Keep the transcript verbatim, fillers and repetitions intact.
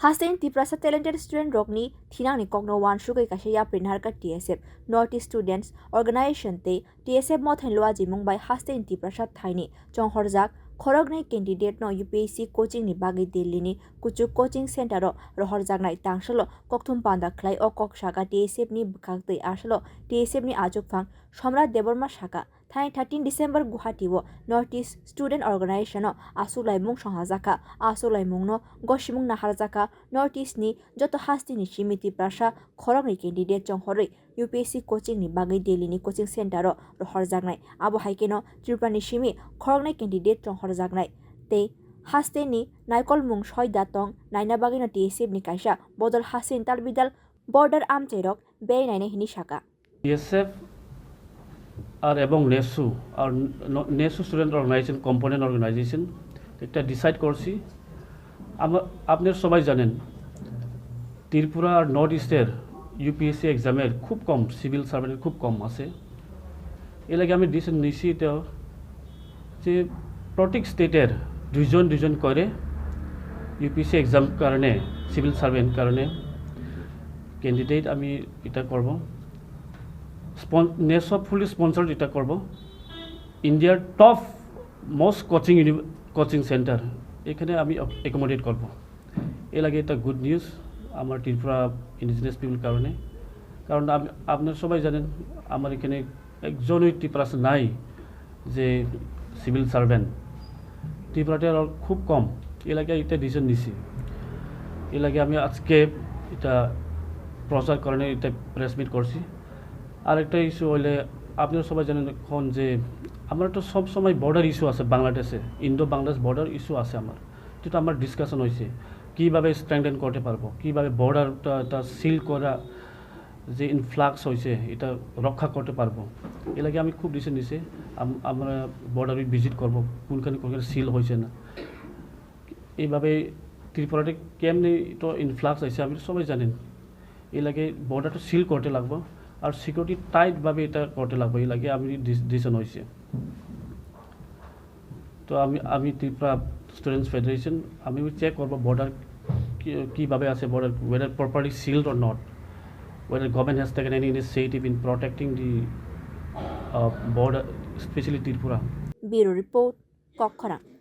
Hasteni Tiprasa talented student rokni thinangni kokno wansugwi kaisa yapri naharkha T S F, North East Students Organization tei T S F mothani luajimung bai hasteni Tiprasa thaini chonghorjak khoroknwi candidate no U P S C coaching ni bagwi Delhi ni kuchuk coaching center o rohorjaknai tangsalo kokthum panda khlai o kok saka T S F ni bwkhak tei asalo T S F ni achukphang Somrat Debbarma saka. Thani thirteen December Guwahati o North East Student Organization o aswk laimung songhajakha, aswk laimung no gosimung naharjakha North East ni joto hasteni simi Tiprasa khoroknwi candidate chonghorwi U P S C coaching ni bagwi Delhi ni coaching center o rohorjaknai. Abo hai kheno Tripura ni simi khoroknwi candidate chonghorjaknai tei hasteni naikolmung soi da tong naina bagwi no T S F ni kaisa bodol hasteni talbidal border amchairok bey nainai hinwi saka. BSF আর এবং নেসু আর ন- নেসু student organisation component organisation একটা decide করছি। আমা- আপনার সবাই জানেন, ত্রিপুরা আর নর্থ ইস্টের ইউপিএসসি এক্সামের খুব কম, সিভিল সার্ভেন্টের খুব কম আছে। এর লাগে আমি ডিসিশন নিছি এটা যে প্রত্যেক স্টেটের দুইজন দুইজন করে ইউপিএসসি এক্সাম কারণে, সিভিল সার্ভেন্ট কারণে ক্যান্ডিডেট আমি এটা করব। নেসো ফুলি স্পন্সর এটা করব। ইন্ডিয়ার টপ মোস্ট কোচিং ইউনি কোচিং সেন্টার, এখানে আমি অ্যাকোমোডেট করব। এর লাগে এটা গুড নিউজ আমার ত্রিপুরা ইন্ডিজিনাস পিপল কারণে। কারণ আপ- আপনারা সবাই জানেন, আমার এখানে একজনই ত্রিপুরাস নাই যে সিভিল সার্ভেন্ট। ত্রিপুরাতে আর খুব কম। এর লাগে এটা ডিসিশন নিছি। এর লাগে আমি আজকে এটা প্রচার কারণে এটা প্রেস মিট করছি। আরেকটা ইস্যু হইলে, আপনারা সবাই জানেন এখন যে আমরা তো সব সময় বর্ডার ইস্যু আছে বাংলাদেশে, ইন্দো বাংলাদেশ বর্ডার ইস্যু আছে আমার। যেটা আমার ডিসকাশন হয়েছে, কীভাবে স্ট্রেংথেন করতে পারবো, কীভাবে বর্ডারটা এটা সিল করা, যে ইনফ্লাক্স হয়েছে, এটা রক্ষা করতে পারবো। এর লাগে আমি খুব ডিসিশন নিছি, আম- আমরা বর্ডারে ভিজিট করব, কোনখানে কোনখানে সিল হয়েছে না। এইভাবে ত্রিপুরাতে কেমনি তো ইনফ্লাক্স হয়েছে, আপনি সবাই জানেন। এর লাগে বর্ডারটা সিল করতে লাগবো, আর সিকিউরিটি টাইটভাবে এটা করতে লাগবো। এর লাগে আমি ডিস- ডিসিশন হয়েছে। তো আমি আমি ত্রিপুরা স্টুডেন্টস ফেডারেশন, আমি চেক করবো বর্ডার কীভাবে আছে, border whether properly sealed or not, whether government has taken any initiative in protecting the border, specially Tripura. Bureau Report, Kokkhorang.